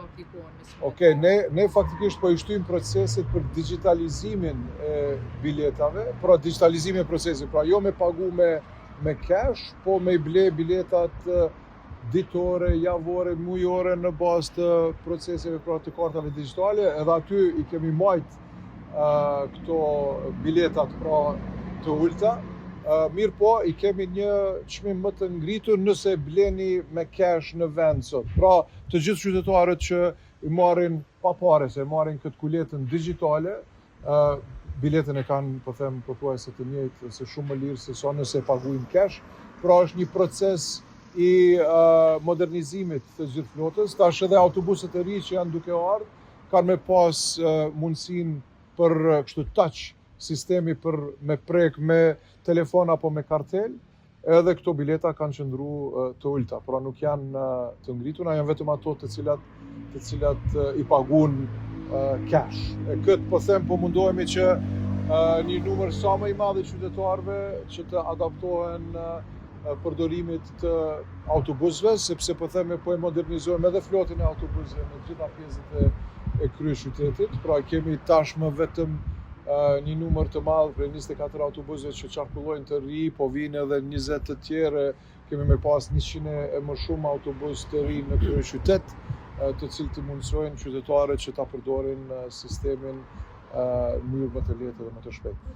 aplikohen me Okej, okay, ne ne faktikisht po i shtyjmë proceset për digjitalizimin e biletave, pra digjitalizimin e procesit, pra jo me pagu me me cash, po me i ble biletat ditore, javore, mujore në bazë të proceseve, pra të kartave digjitale, edhe aty i kemi majt uh, këto biletat pra të ulta. Uh, mirë po, i kemi një çmim më të ngritur nëse bleni me cash në vend sot. Pra, të gjithë qytetarët që i marrin pa pare, se marrin këtë kuletën digjitale, uh, biletën e kanë, po them, pothuajse të njëjtë, se shumë më lirë se sa nëse e paguajnë cash. Pra është një proces i uh, modernizimit të gjithë flotës. Tash edhe autobusët e ri që janë duke ardhur kanë me pas uh, mundësinë për uh, kështu touch sistemi për me prek me telefon apo me kartel, edhe këto bileta kanë qëndru të ulta, pra nuk janë të ngrituna, janë vetëm ato të cilat të cilat i paguan cash. E këtë po them po mundohemi që një numër sa më i madh i qytetarëve që të adaptohen përdorimit të autobusëve, sepse po them po e modernizojmë edhe flotën e autobusëve në të gjitha pjesët e, e kryeqytetit, pra kemi tashmë vetëm një numër të madh prej 24 autobusëve që qarkullojnë të ri, po vinë edhe 20 të tjerë, kemi me pas 100 e më shumë autobus të ri në kryeqytet, të cilët i mundësojnë qytetarët që ta përdorin sistemin në mënyrë më të lehtë dhe më të shpejtë.